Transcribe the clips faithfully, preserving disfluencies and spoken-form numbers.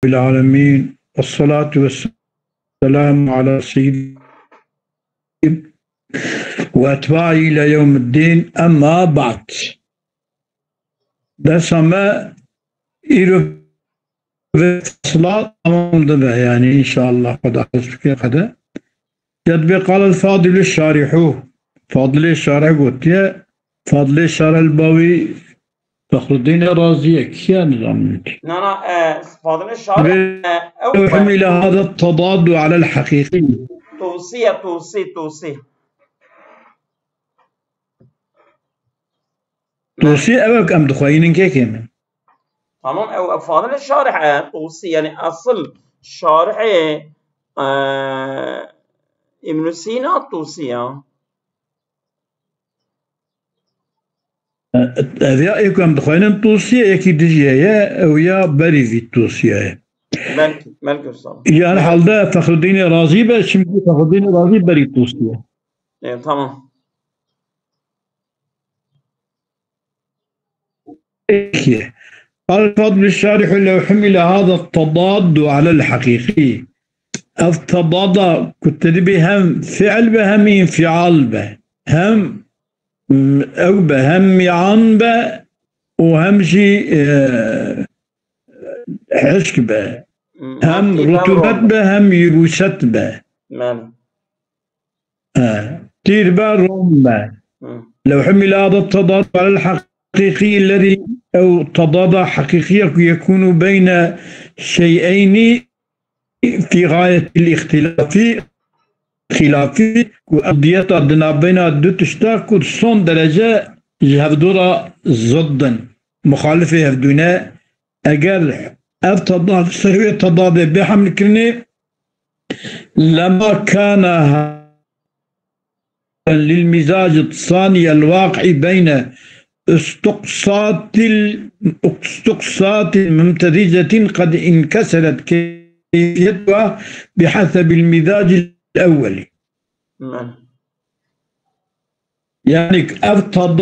العالمين، والصلاة والسلام على سيد وأتباعه إلى يوم الدين، أما بعد. Dersa me îro vê fesla tamam dibe, yani inşallah Xweda hez bike qede. Yadbê qal el fadilü şarihu. Fadilê şarih gotiye. Fadilê şarih el bawî Fexruddînê Razî ye. Kî ye, nizanim kî. Na, na, e, Fadilê şarih, Vê e, ew hemîle hada tedadu alel heqîqî. Tusiye, Tusi, Tusi. Tusi ew e ku em dixweyînin kekê min. Tamam, ew, ew Fadilê şarih e, Tusi, yani asıl şarihê, e, Îbn Sîna Tusi ya. Ev ya ê ku em dixweynin Tusi ye, yekî dijî heye, ew ya berî vî Tusi ye. Belkî, belkî usta. Yani halde Fexruddînê Razî be, şimdi Fexruddînê Razî berî Tusi ye. E, tamam. Peki. قال الفاضل الشارح: لو حمل هذا التضاد على الحقيقي. Ev tedada ku te dibê hem fiil be, hem înfial be, hem, mm, ew be, hem mian be û hem jî, e, hişk be. Hmm, hem hem tîr, hem rutubet rom be, hem yubûset be. Belê. E, tîr be, rom be. Hmm. لو حمل هذا التضاد على الحقيقي الذي، ew tedada heqîqî ye ku يكون بين شيئين في غاية الاختلاف، xilafî, ku ew diyeta di navbeyna du tişta ku son derece ji hevdû re zidd in, muxalifê hevdû ne, eger ev tedad ser wê tedadê bê hemlkirinê, لما كان للمزاج الثاني الواقع بين استقصات ال-، استقصات ممتزجة قد انكسرت كيفيتها بحسب المزاج الأول. Belê. Yani ev tedad,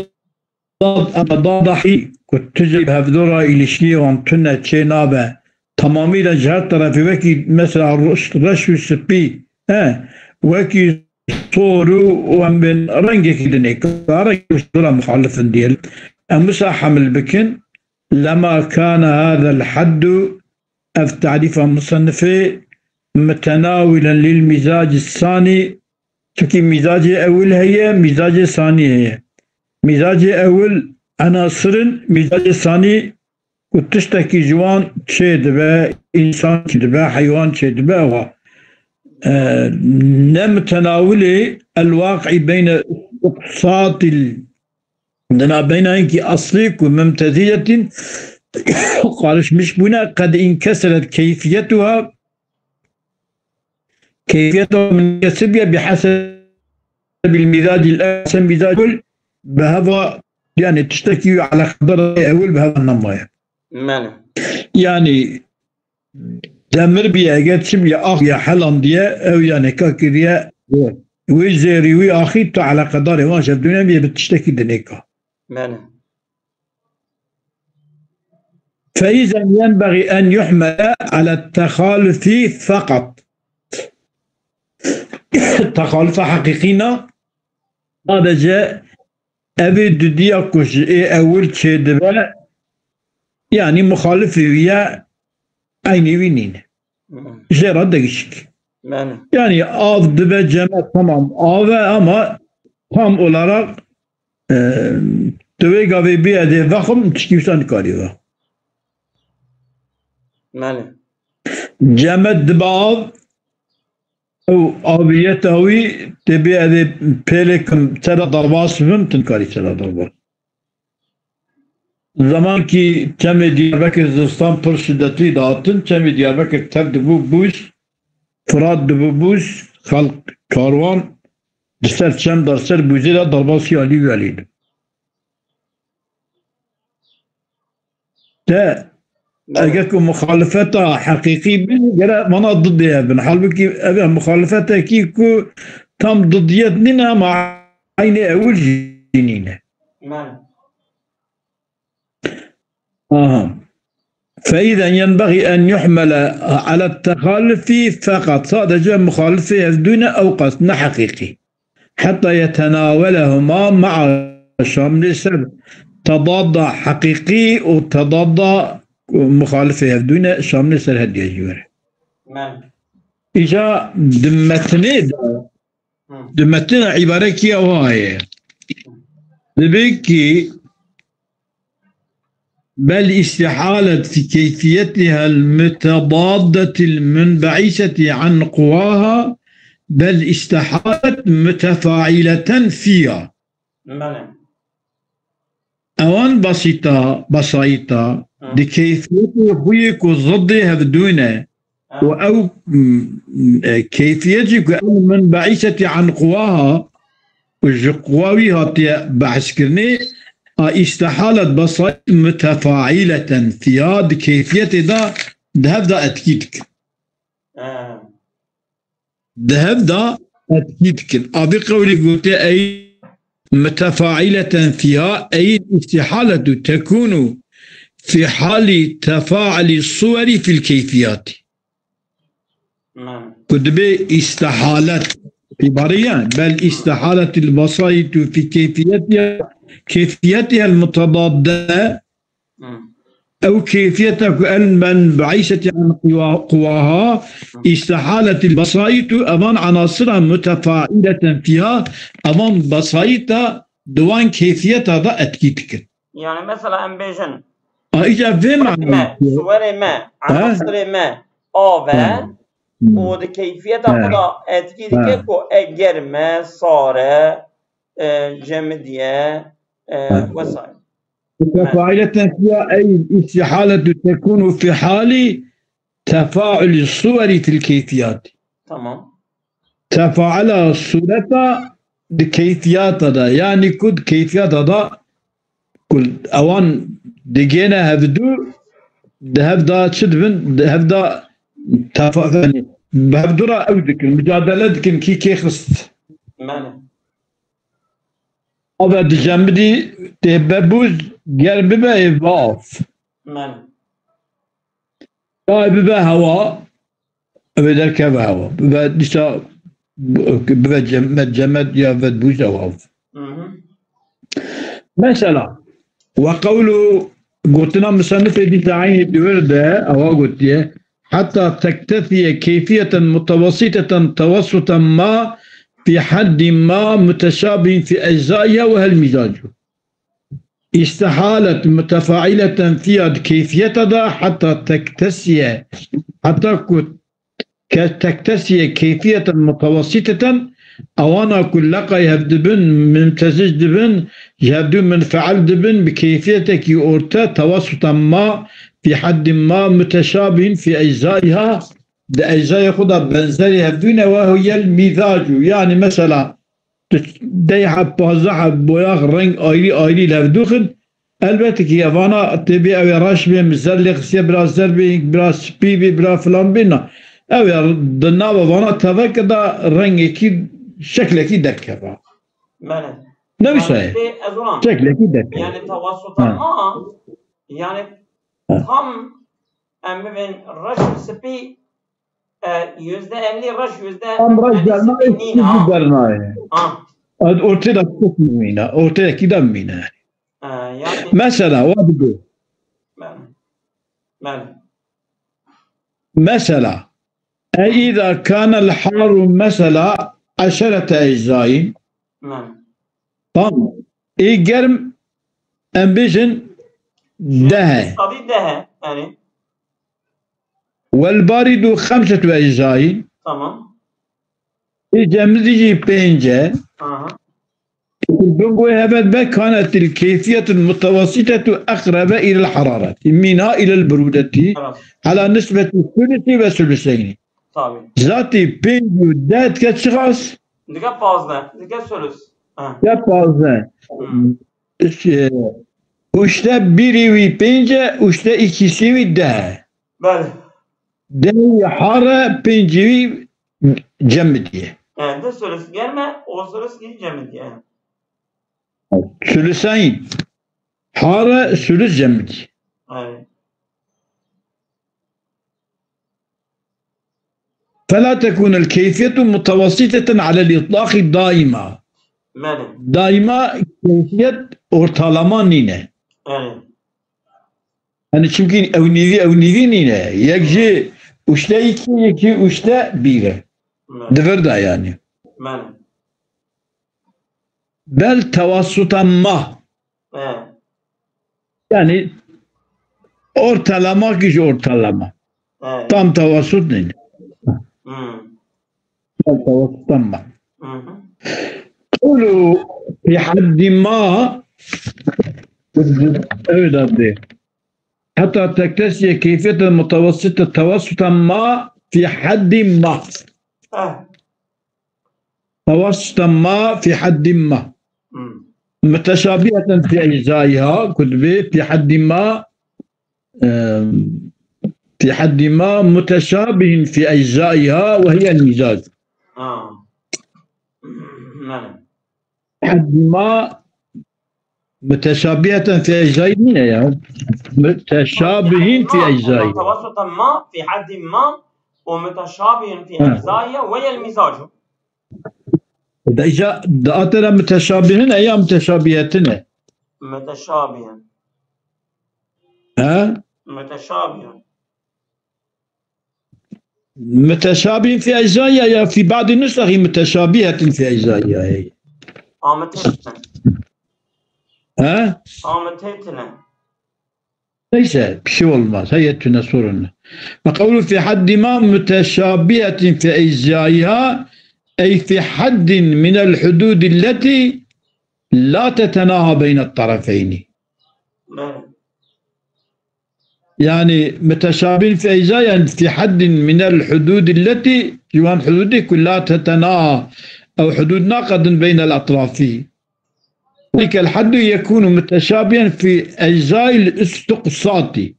ev tedada hî ku tu jî bi hevdû re îlişkiyê wan tune çê nabe, tamamî de ji her terefê wekî mesela reş, reş û spî, he, wekî sor û, û em bên rengekî dinê, ka rengê ji dora muxalif in diyelim. Em wisa hemil bikin, لما كان هذا الحد, ev tarîfa musennifê, متناولا للمزاج الثاني, çikî mîzacê ewil heye, mîzacê sanî heye. Mîzacê ewil enasir in, mîzacê sanî ku tiştekî ji wan çêdibe, însan çêdibe, heywan çêdibe, ewa, e, ne mutenawilê el-waqî beyne iqtisatil, di navbeyna hinkî eslî ku mumtezîcetin qarişmiş bûne, qed inkeseret keyfiyetuha, keyfiyeta minkesir bûye, bihesebil mîzacil ewil, mîzacil ewil bi heva, yani tiştekî eleqedar ewil bi heva nemaye. Belê. Yani demir bûye, eger çi bûye, ax bûye, helandiye, ew yani ka kiriye, wê zêrî, wî axî tu eleqedarê wan ji hevdû nebûye, bi tiştekî dinê ka. Belê. فإذا ينبغي أن يحمل على التخالف فقط. Texalufa heqîqî na, sadece evê dudiya ku ji ê ewil çêdibe, yani muxalifê wî ye, eynê wî nîne. Hmm. Jê re değişik. Belê. Yani av dibe ceme, tamam, av e ama tam olarak, e, tu vê gavê bîye dê vexim, tişkî wisa nikarî ve. Belê. Ceme dibe av, ew aviyeta wî tê bê ez ê pêlêkim te de derbas bim, tu nikarî te de derbas. Zemankî çemê Diyarbekir zivistan pir şidetî dihatin, çemê Diyarbekir tev dibû bûz, Firat dibû bûz, xelk, karwan di ser çem de, ser bûzê de derbasî alî û alî dibû. Te, belê, eger ku muxalifeta heqîqî bin, gere vana didê hebin. Halbukî ev e muxalifetekî ku tam didiyet nîne ama eynê ewil jî nîne. Belê. Aha. فإذا ينبغي أن يحمل على التخالف فقط. Sadece muxalifê hevdû ne ew qas, ne heqîqî. حتى يتناولهما معا, şamilê ser tedada heqîqî û tedada muxalifê hevdû ne, şamilê ser hediye jî were. Îca di metnê de, di metnê de îbarekî ew heye. Dibe ki بل استحالت في كيفيتها المتضادة المنبعثة عن قواها، بل استحالت متفاعلة فيها. Ewan basîta, basayîta, di keyfiyetê xwe yê ku zidê hevdû ne, û ew, m, e, keyfiyet jî ku ew min beîsetî an quwaha û ji quwa wî hatiye behskirinê, a îstihalet basayît mutefaîleten fiha di keyfiyetê de di hev de etkî dikin. Di hev de etkî dikin. A vî qewlî gotiye ey mutefaîleten fiha ey îstihaletu tekûnu fi halî tefaulî suwerî fil keyfiyatî. Ku dibê îstihalet, îbarê ye, bel îstihaletil basayîtu fi keyfiyetiha, keyfiyetiha el mutedadde, ew keyfiyeta ku el men beîsetî an qiwa-, qiwaha, îstihaletil basayîtu, evan anasira mutefaîleten fiha, evan basayîta di wan keyfiyeta de etkî dikin. Yani mesela em bêjin, A, îca vê suwerê me, manayê. Suwerê me, Ha? Enasirê me av e, Ha. Hmm. Û di keyfiyeta Ha. Xwe de etkî dike Ha. Ku e germ e, sar e, e, cemidî ye, e, Ha. Vesaire. Mutefaîleten fiha ey îstihaletu tekûnu fi halî tefaulî suwerî fil keyfiyatî. Tamam. Tefaula sureta di keyfiyata de, yanî ku di keyfiyata de ku ewan digêne hevdu, di hev de çi dibin, di hev de tefa-, yanî bi hevdu re ew dikin, micadele dikin kî kê xist. Mane. Ave di cemidî tê be bûz, ger bibe ê bav. Mane. Ya bibe hewa, ev ê derkeve hewa. Bibe dîsa, bibe cemed, cemed ya ve bûz ew hev. Hı hı. Mesela, ve qewlu, gotina musennifê dîsa eynî di wir de, ewa gotiye, heta tektesiye keyfiyeten mutewesiteten tewessuten ma fi haddin ma muteşabihin fi eczaiha ve hel mizacu. Îstihalet mutefaîleten fiya di keyfiyeta de heta tektesiye, heta ku ke-, tektesiye keyfiyeten mutewesiteten, ewana ku leqay hev dibin, mumtezij dibin, ji hevdû munfeil dibin, bi keyfiyetekî orte, tewesuten ma, fi haddin ma, muteşabihîn fi eczaiha, di eczayê xwe de benzerê hevdû ne, ve huyel mîzacu. Yanî mesela, tu deh heb, pazdeh heb boyax reng ayrî ayrî li hev dûxin. Elbette ki evana tê bê ew ê reş bê, min zer lê xistiye, bira zer bê, bira spî bê, bira filan bê, na. Ew ê di nava vana teveke de rengekî, şeklekî derkeva. Bele. Ne wisa ye? Şeklekî derkeva. Yani tawasuta ma, yani tam em bibên reş û spî, e, yüzde elli reş, yüzde elli dernaye, nîna. Dernaye. Ha. Ortê de kişt mîne, ortê de kî de mîne. E, yani. Mesela, wa dibe. Bele. Bele. Mesela, e, îza kâne el haru mesela eşerete eczayin. Bele. Tamam. Ê germ, em bêjin, deh e. Qadî deh e, yani. Wel barîdu xemsetu eczayin. Tamam. Ê cemidî jî pênc e. Aha. Bingo hebet be kanetil keyfiyetul mutawasitetu eqrebe ilel hararet. Minha ilel burudeti. Tamam. Ala nisbeti sulusi ve suluseyni. Tabii. Zatî pênc û deh dike çiqas? Dike pazdeh, dike sulus. Ha. Dike pazdeh. Hmm. Üçte birî wî pênc e, üçte îkîsî wî deh e. Bele. Dehî hare, pêncî wî cemidî ye. Yani, di sulus germe, o sulus gî cemidî ye. Suluseyn. Hare, sulus cemidî. Evet. فلا تكون الكيفية متوسطة على الإطلاق دائمة. Belê. Daima keyfiyet ortalama nîne. Belê. Yani çünkü ew nîvî, ew nîvî nîne. Yek jî üçte iki, yek jî üçte bir e. Belê. Di vir de yani. Belê. Bel tewassutan ma. He. Yani ortalama kişi ortalama. He. Tam tewasut nîne. Hmm. Tam tewasut, tamam. Hı hı. Kulu fi haddi ma. Evet abi. Hatta tektesiye keyfiyeten mutavassıta tevassutan ma fi haddi ma. Heh. Tevassutan ma fi haddi ma. Hmm. Muteşabiheten fi eczaiha, kutbe fi haddi ma, e, fi haddi ma muteşabihin fi eczaiha ve hiyel mizac. Ha. Belê. Haddi ma muteşabiheten fi eczaiha ne ya? Muteşabihin fi eczaiha. Tevassutan ma fi haddi ma ve muteşabihin fi eczaiha ve hiyel mizacu. Da îca da atera muteşabihin e ya muteşabihetin e? Muteşabihin. He? Muteşabihin. Muteşabihin fi eczaiha ya fi ba'di nusahi muteşabihetin fi eczaiha. Amethetine. He? Amethetine. Neyse, bir şey olmaz. Heyetüne sorun. Ve kavlu fi haddi ma muteşabihetin fi eczaiha, ey fi haddin minel hududi leti la tetenaha beynet tarafeyni. Belê. Yani muteşabihin fi eczaiha, yani fi haddin minel hududi leti, ciwan hududi ku la tetenaha, ew hudud naqedin beynel etrafi. ذلك الحد يكون متشابها في أجزاء الاستقصاء.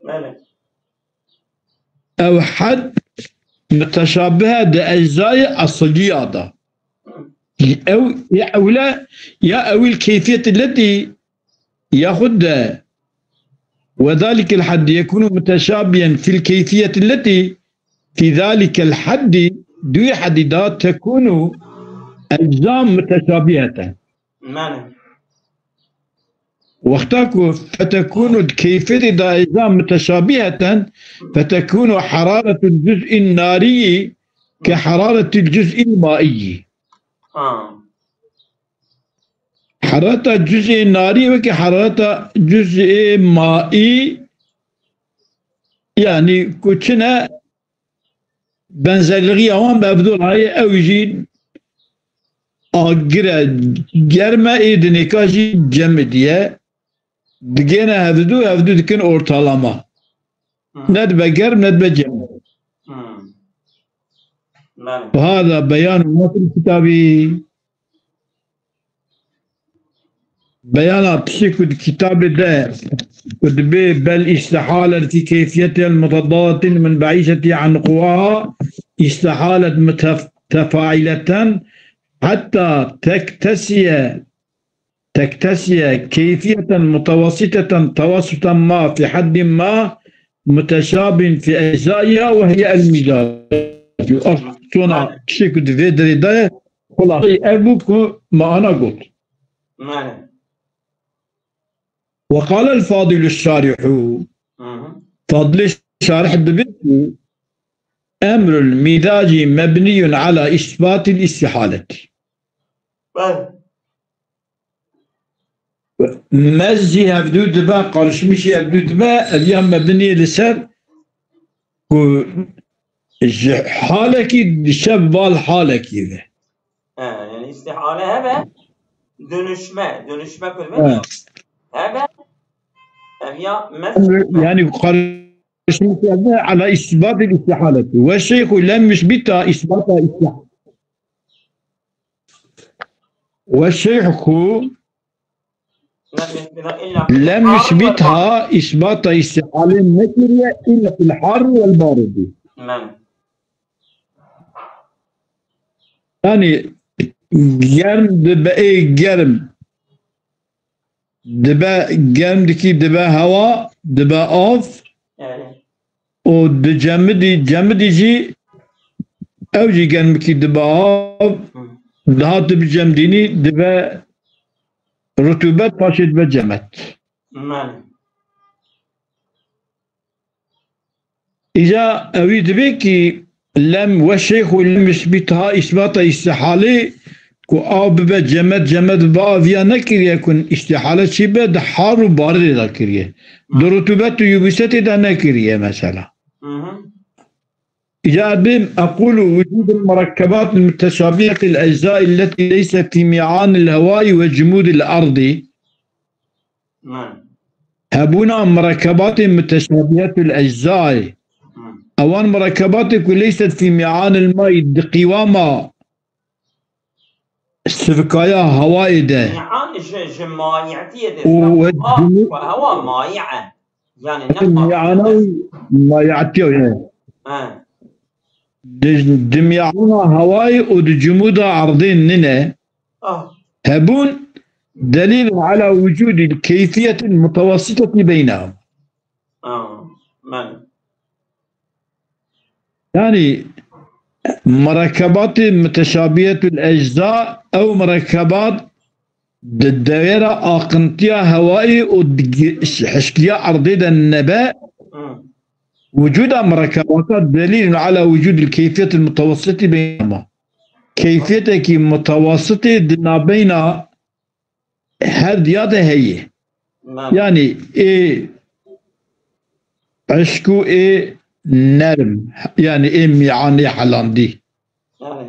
Belê. Ew had muteşabihe di eczayê esiliya de. Ew, ya ewle, ya ewil keyfiyet leti, yaxud de وذلك الحد يكون متشابها في الكيفية التي في ذلك الحد, duyê hedî da, tekunu eczam muteşabiheten. Belê. Wexta ku fetekunu di keyfiyetê da eczam muteşabiheten, fetekunu hararetul cüz'in nariyi ke hararetul cüz'il maiyi. Ha. Herareta cüz'ê narî wekî herareta cüz'ê maî, yani ku çi ne benzerliğiya wan bi hevdû nayê, ew jî agir e, germ e, ê dinêka jî cemidî ye. Digêne hevdû, hevdû dikin ortalama. Hı. Ne dibe germ, ne dibe cem. Hı. Belê. Hada beyan ma fil kitabî. Beyana tiştê ku di kitabê de ku dibê bel îstihalet fî keyfiyetihel mutedadatin min beîşetî an quwaha îstihalet mutef-, tefaileten hetta tektesiye, tektesiye keyfiyeten mutewasiteten tewasuten ma fî heddin ma muteşabin fî eczaiha ve hiye el mîzaj. Ev sona tiştê ku di vê derê de ye, xulaseyê ev bû ku me ana got. Belê. Ve qalel fadilü şarihu. Hı hı. Fadilê şarih dibê ku emrul mîzaci mebniyun ala isbatil istihaleti. Belê. Mez jî hevdû dibe, karışmış jî hevdû dibe, ev ya mebnî li ser ku ji halekî dişe bal halekî ve. He, yani istihale hebe, dönüşme, dönüşme kulme. He. Hebe, ev ya mes- Yani karışmış hevdû ala isbatil istihaleti. Ve şeyhu lem yusbita isbata istihaleti. Ve şeyhu lem yusbitha, isbata istihale nekiriye illa fil harri vel baridi. Belê. Yani germ dibe, ê germ dibe germ dikî, dibe hewa, dibe av. Evet. Û di cemidî, cemidî jî Ew jî germikî dibe av, Hı. dihat dibe cemdînî, dibe rutubet, paşê dibe cemed. Belê. Îca ewî dibê kî lem we şeyxû lem yusbitha îsbata îstihalê ku av bibe cemed, cemed bibe aviya nekiriye ku îstihale çi be, di har û barirê de kiriye. Di rutubet û yubûsetê de nekiriye mesela. Hı hı. Îca dibê ekûlu wucûdul murekkebatil muteşabihetil eczaî lletî leyse fî mî'anil hewayî ve cumûdil erdî. Belê. Hebûna murekkebatê muteşabihetul eczaî. Hı. Ewan murekkebatê ku leyset fî mî'anil mayî di qîwama sivikaya hewayê de. Mî'an ji, ji mayi'tiyê de. Û we hewa, cumû- we hewa mayi' e. Yani ne mî'ana mayi'. Mayatiya yani. He. Di, di mî'ana hewayê û di cumûda erdê nine. Ah. Hebûn delîl ala wucûdil keyfiyetil mutewessitetî beynehum. Ah, belê. Yani, murekkebatê muteşabihetul ecza, ew murekkebat di dewêra aqintiya hewayê û di gi-, hişkiya erdê de nebe, Hı. wucûda murekkebata delîlun ala wucûdil keyfiyetil mutewessitî beynehuma. Keyfiyetekî mutewessitê di nabeyna her diya de heye. Belê. Yani ê eşk û ê nerm, yani ê mî'anê helandî. Belê.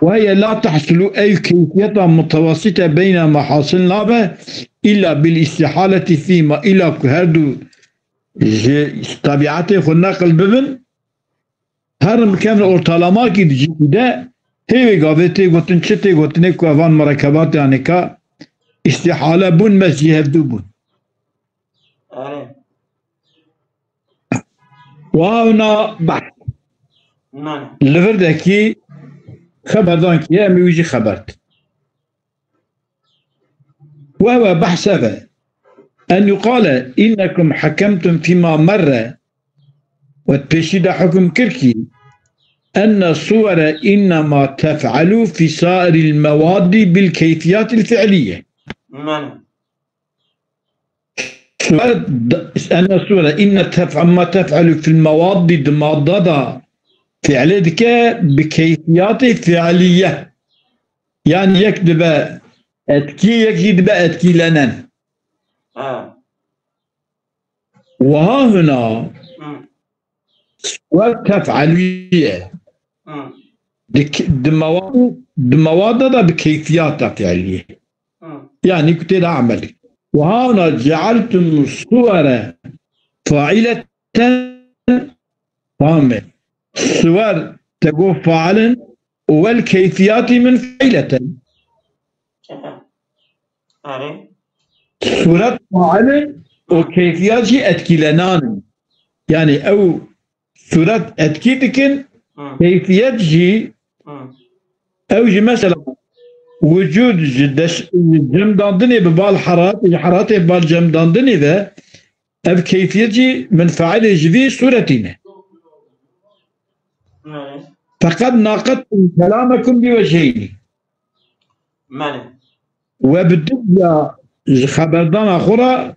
Ve hiye la tehsulu, ev keyfiyeta mutewessite beynehuma hasil nabe, illa bil istihaleti fîma, illa ku her du ji tabiatê xwe neqil bibin, herin bikevin ortalamakî di cihî de, hê wê gavê tê gotin, çi tê gotinê ku evan murekkebat yanî ka îstihale bûn, me jî hevdû bûn. Erê. Wawna behs. Mane. Li vir dekî xeberdan kî ye, em ê wî jî xebert. Wewe behs ev e. En yuqale innekum hekemtum fîma merre, we di pêşî de hukm kir kî, enne suwere innema tef'elu fî sairil mewaddi bil keyfiyatîl fi'liye. Mane. Suwere d-, enne suwere inne tef-, ma tef'elu fil mewaddi, di madda da fi'lê dike bi keyfiyatê fi'liye. Yani yek dibe etkî, yek jî dibe etkîlenen. Ha. Wiha huna Hı. suwer tef'elûye. Hı. Di k-, di mewad-, di mewada da bi keyfiyata fi'liyê. Hı. Yani ku tê de emel. Wiha huna cealtum suwere faileten, tamam. Suwer te got failin, wel keyfiyatî min faileten. Erê. Suret failin û keyfiyat jî etkîlenan in. Yani ew suret etkî dikin, Hı. keyfiyet jî Hı. ew jî mesela wicûd ji deş-, cemdandinê bi bal heraret, ji heratê bal cemdandinê ve ev keyfiyet jî min failê ji vî suretî ne. Mane. Feqet naqettum kelamekum bi weceyni. Mane. We bi du ya ji xeberdana xwe re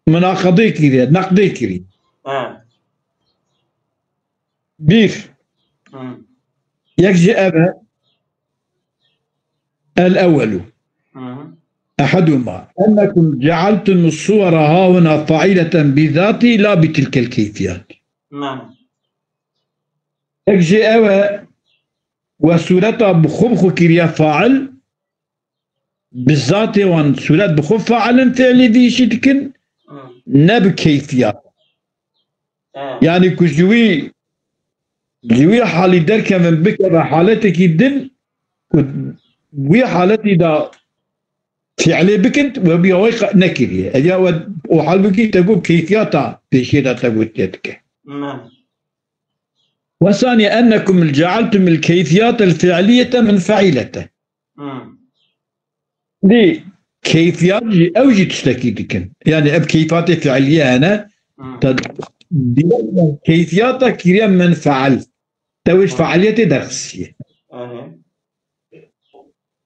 minaqedê kiriye, neqdê kiriye. Ha. Bir. Hı. Yek jî ev e. El ewwelu. Hı hı. Eheduma. Ennekum cealtum suwara hahuna faileten bizati la bi tilkel keyfiyat. Mane. Yek jî ew e, we sureta bi xwe bi xwe kiriye fail, bi zatê wan suret bi xwe failin fiilê vî işî dikin, Hı. ne bi keyfiyat. He. Yani ku ji wî, ji wî halî derkevin bikeve haletekî din, ku wî haletî de fiilê bikin, we bi awayî qa-, nekiriye. Ev ya we o hal bikî te got keyfiyata pêşiyê de te gotiye dike. Mane. Ve saniye ennekum cealtumul keyfiyatel fiiliyete min failete. Hı. Dî keyfiyat jî ew jî tiştekî dikin. Yani ev keyfiyatê fiiliye hene. Hı. Te keyfiyata kiriye min fail. Te wê ji failiyetê derxistiye.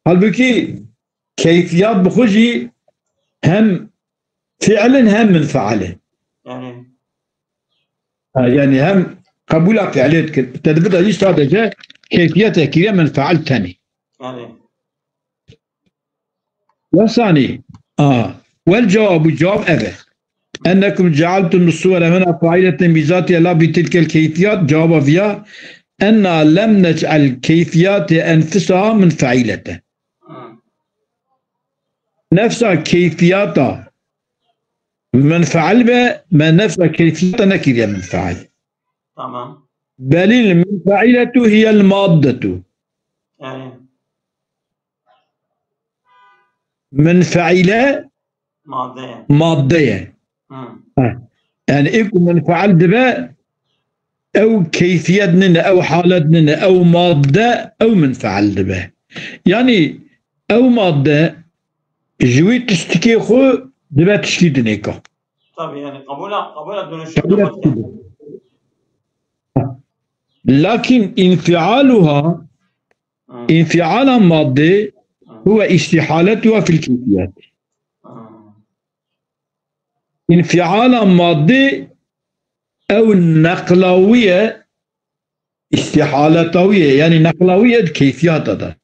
Halbûkî keyfiyat bi xwe jî hem fiil in hem minfiil in. Ha, yani hem qebûla fiilê dikir. Te dibida jî sadece keyfiyete kiriye minfiil tenê. Wesanî. A. Wel cewabu, cevab ev e. Ennekum cealtum suwere huna faileten bi zatiha la bi tilkel keyfiyat, cevaba viya. Enna lem nec'el keyfiyate enfisaha minfaileten. Nefsa keyfiyata minfail be, me nefsa keyfiyata nekiriye minfail. Tamam. Belil minfailetu hiyel maddetu. Yani. Minfaile madde ye. Madde ye. Hı. Ha. Yani ê ku minfail dibe, ew keyfiyet nine, ew halet nine, ew madde, ew minfail dibe. Yani ew madde ji wî tiştikê xwe dibe tiştî dinêka. Tabii yani kabula, kabula dönüşüm. Kabula dönüşüm. Lakin infialuha, infiala madde huve istihaletuha fil keyfiyat. Înfiala madde ew neqlawiye, îstihaletawiye, yani neqlawiye di keyfiyata de.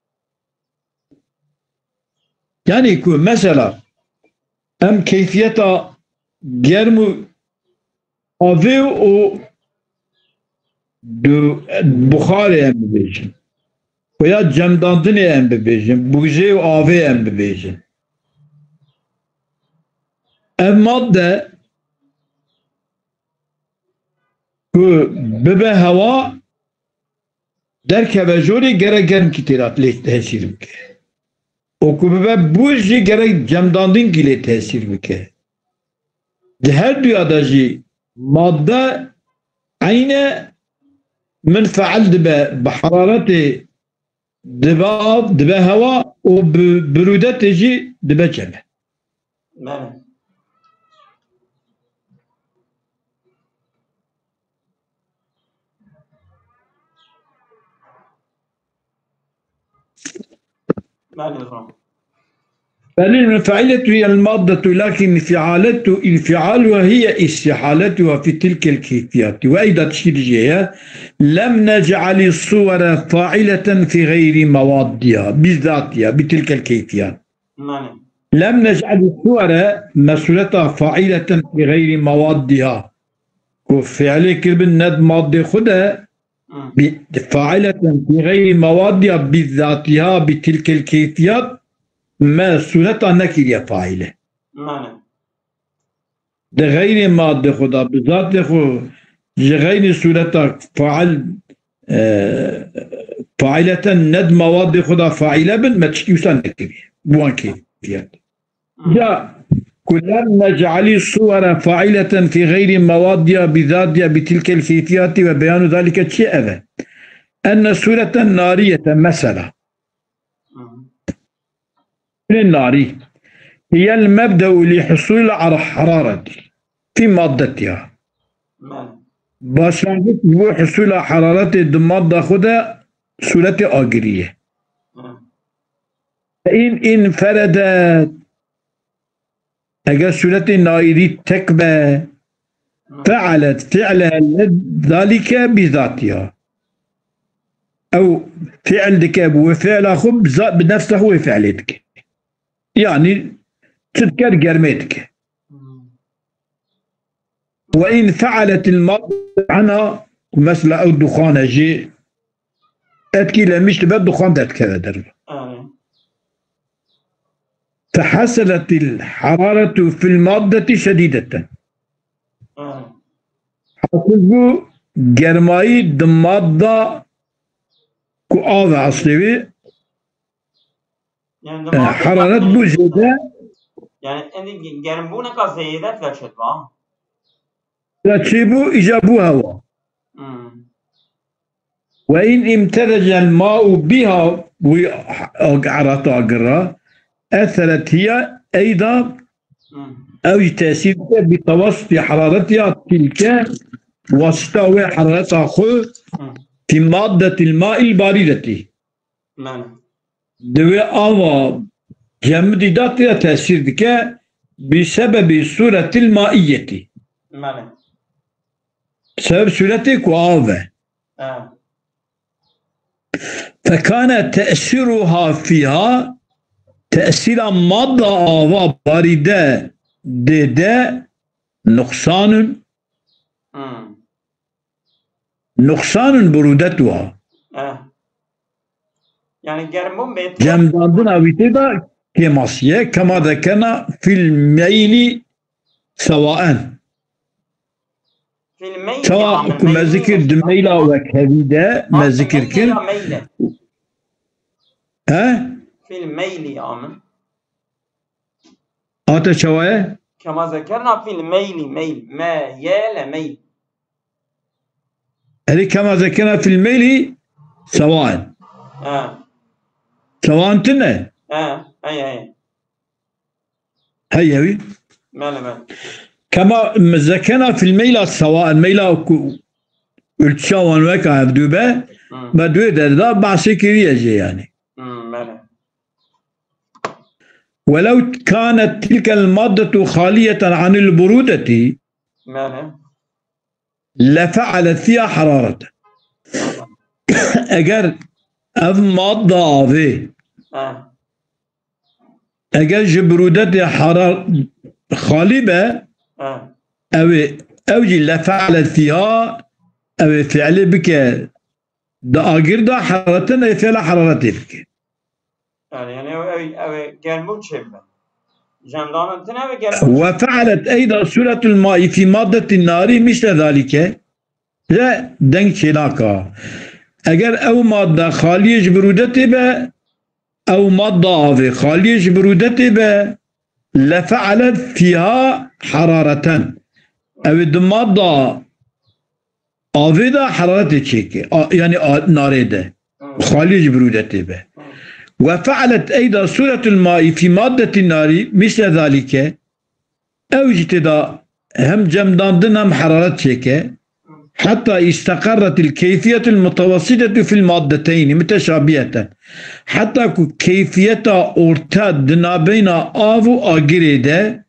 Yani ku mesela em keyfiyeta germ û avê û du-, buxarê em bibêjin. Xuya cemdandinê em bibêjin. Bûzê û avê em bibêjin. Ev madde ku bibe hewa, derkeve jorê, gerek germkî têra lê tesîr bike. Û ku bibe bûz jî gerek cemdandinkî lê tesîr bike. Di her duya de jî madde eyne minfeil dibe, bi heraretê dibe av, dibe hewa û bi birûdetê jî dibe ceme. Belê. Belê, hocam. بل المنفعلة هي المادة، لكن انفعالته، انفعالها هي استحالتها في تلك الكيفيات. وأيضا تشكيل جهة، لم نجعل الصور فاعلة في غير موادها بذاتها بتلك الكيفيات. Belê. لم نجعل الصور مسؤولة فاعلة في غير موادها. Ku fiilê kiribin ne di madê xwe de, bi-, faileten fi gayri mewadiha bi zatiha bi tilkel keyfiyat, me sureta nekiriye faile. Belê. Di xeyrê madê xwe de, bi zatê xwe, ji xeyrê sureta fail, e, faileten ne di mawadê xwe de faile bin, me tiştî wisa nekiriye. Bi wan keyfiyet. Ya, ku lem nec'ali suwere faileten fi xeyrî mewadiya bi zatiya bi tilkel keyfiyati ve beyanu zalike çi ev e? Enne sureten nariyete mesela. Lê narî. Hiyel mebde'u li husul ar-, harareti. Fi maddetiha. Belê. Başlangıç bu husula hararetê di madda xwe de suretê agirî ye. Belê. In inferedet. Eger suretê naîrî tek be, fe'alet fi'le zalike bi zatiha. Ew fi'l dike, bi wê fi'la xwe, bi za-, bi nefsa xwe wê fi'lê dike. Yani çi dike, germê dike. Ve in fe'aletil madde ana, mesela ew duxan e jî, etkî lemiş dibe, duxan derdikeve derve. Amin. Fehaseletil hararetu fil maddeti şedîdeten. Amin. Hasil bû germayî di madda ku av e eslê wî, Yani, e, hararet bû zêde. Yani, endî ge-, germbûneka zêde tide çêdibe. Ya çêbû, îca bû hewa. Hmm. Ve in imtezecel ma'u biha, wî ag-, erata agir ra, eseret hiya eyda, hmm, ew jî tesîr dike bi tewasutî hararetiya tilke, wasita wê harareta xwe, hmm, fi maddetil ma'il barideti. Mane. Di wê ava cemidî de tê tesîr dike bi sebebî suretil maiyetî. Mane. Sebeb suretê ku av e. Ha. Fekane te'siruha fiha, tesîra madda ava barîde dê de nuqsanun. Hmm. Nuqsanun burudetuha. Eh. Yani germbûn bê. Cemdandina wî tê de kêmasî ye. Kema zekena fil meylî sewaen. Fil meylî. Çawa ku me zikir di meyla wekhevî de me zikir kir. He? Fil meylî amin. Ate çawa ye? Kema zekerna fil meylî, meyl. Me, ye, le, meyl. Erê kema zekena fil meylî sewaen. Ha. Sewaen tine? Ha, hey, hey. Hey, hewî? Mele, mele. Kema zekena fil meyla sewaen. Meyla ku ultişa wan weka hevdû be, hmm, me duê derda bahsê kiriye jê yani. Hmm, mele. Welew kanet tilkel maddetu xaliyeten anil burudeti, mele, lefealet fiha harareten. Eger ev madde avê, ha, eger ji birûdetê harar xalî be, ha, ew ê, ew jî lefealet fiha, ew ê fiilê bike, di agir de heraretin ê fêla heraretê bike. Yani, yani ew, ew, ew germbûn çêbibe. Cemdanin tine ve germbûn. Ve fealet eyda suretul maî fî maddetin narî misle zalike. Re deng çênaka. Eger ew madde xaliyê ji birûdetê be, ew madde avê xaliyê ji birûdetê be, lefealet fiha harareten. Ew ê di madde avê de heraretê çêke. A, yani a, narê de. Xaliyê ji birûdetê be. Ve fealet eyda suretul maî fî maddetin narî misle zalike. Ew jî tê de hem cemdandin hem heraret çêke. Heta isteqerretil keyfiyetul mutewessitetu fil maddeteynî muteşabiheten. Heta ku keyfiyeta orte di nabeyna av û agirê de,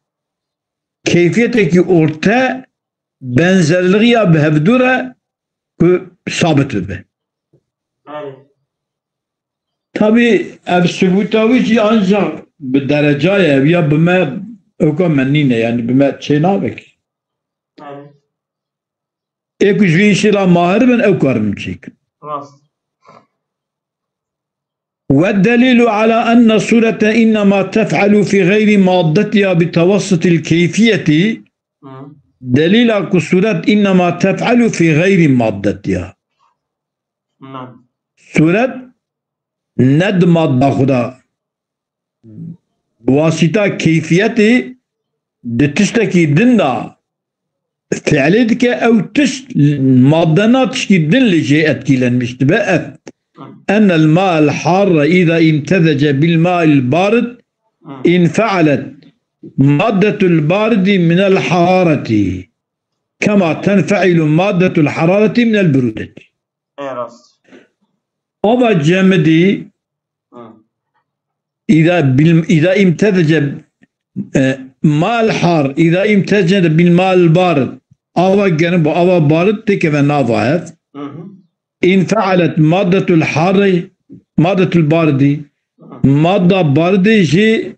keyfiyetekî orte benzerliğiya bi hevdû re ku sabit bibe. Belê. Tabî ev subûta wî jî ancak bi dereca ye, ev ya bi me ewka me nîne, yani bi me çê nabe ki. Belê. Ê ku ji vî îşê re mahir bin, ew karin çêkin. Rast. والدليل على أن الصورة إنما تفعل في غير مادتها بتوسط الكيفية. Hı. Delîla ku suret innema tef'elu fî xeyrî maddetiha. Hı. Suret ne di madda xwe de bi wasîta keyfiyetê di tiştekî din de fiilê dike, ew tişt madena tiştî din li jê etkîlenmiş dibe. Ev. Ennel ma'el harre îza imtezece bil ma'il barid infealet maddetul baridi minel harareti kema tenfeilu maddetul harareti minel burudeti. Ê rast. Ava cemidî Hı. Îza bil, îza imtezece, e, mal har, îza imtezece bil mal bar. Ava germ bu, ava barid têkeve nava hev. Hı hı. İnfealet maddetul harri, maddetul bardi. Hı. Madda bardi jî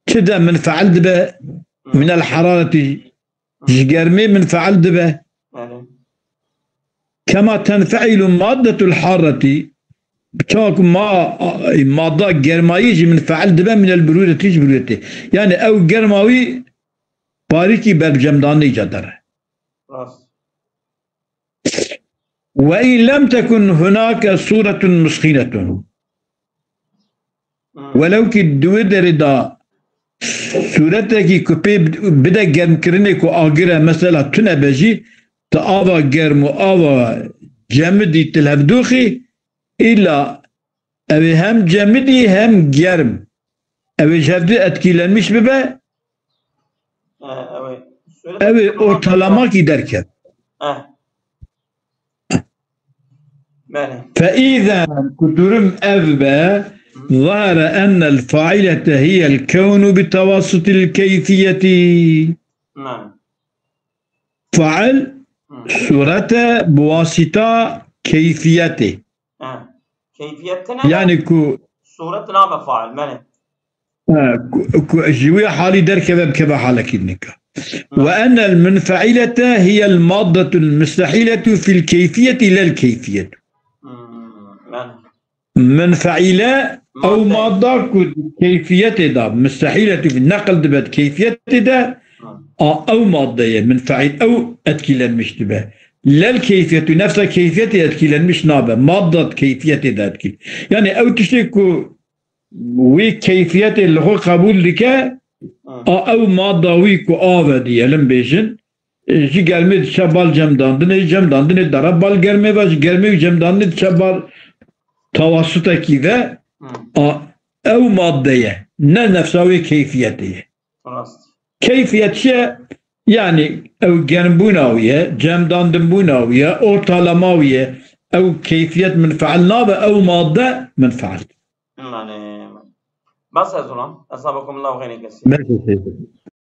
çi de minfeal dibe, Hı. Minel harareti, Hı. Ji germê minfeal dibe. Belê. Kema tenfeilu maddetul harreti, çawa ku ma, madda germayî jî minfeal dibe minel birûdetî ji birûdetê. Yani ew germa wî parîkî ber cemdanê îca dere. Rast. Ve in lem tekun hunake suretun musxinetun. Hmm. Welew kî di wê derê de sûretekî ku pê bide germkirinê ku agir e, mesela tune be jî, tu ava germ û ava cemidî tu li hev doxî, îlla ew ê hem cemidî hem germ, ew ê ji hev du etkîlenmiş bibe, Ha, ew ê. Ew ê ortalamakî derket. Ha. Belê. فإذا ku durum ev be, ظهر أن الفاعلة هي الكون بتوسط الكيفية. Belê. Fail Hı. surete bi wasita keyfiyetê. Ha. Keyfiyetine Yani ku suret nabe fail. Belê. ha, ku, ku ji wê halî derkeve bikeve halekî nika. وأن المنفعلة هي المادة المستحيلة في الكيفية لا الكيفية. Hmm, Belê. Minfeîle ew Madde. Madda ku di keyfiyetê de mustehîle tu neqil dibe di keyfiyetê de, a, ew madde ye minfeîl, ew etkilenmiş dibe. Lel keyfiyetu nefsa keyfiyetê etkilenmiş nabe. Madda di keyfiyetê de etkil. Yani ew tiştê ku wê keyfiyetê li xwe qebûl dike, Hmm. a, ew madda wî ku av e diyelim bêjin, e, ji germê diçe bal cemdandinê, cemdandinê dere bal germê ve, ji germê û cemdandinê diçe bal tawasutekî ve, Hmm. a, ew madde ye, ne nefsa wê keyfiyetê ye. Rast. Keyfiyet çi ye? Yani ew germbûna wî ye, cemdandinbûna wî ye, ortalama wî ye. Ew keyfiyet minfeil nabe, ew madde minfeil. Belê. Bas ez ulan. Esabakum Allah xeyrê kesî. Belkî seyir.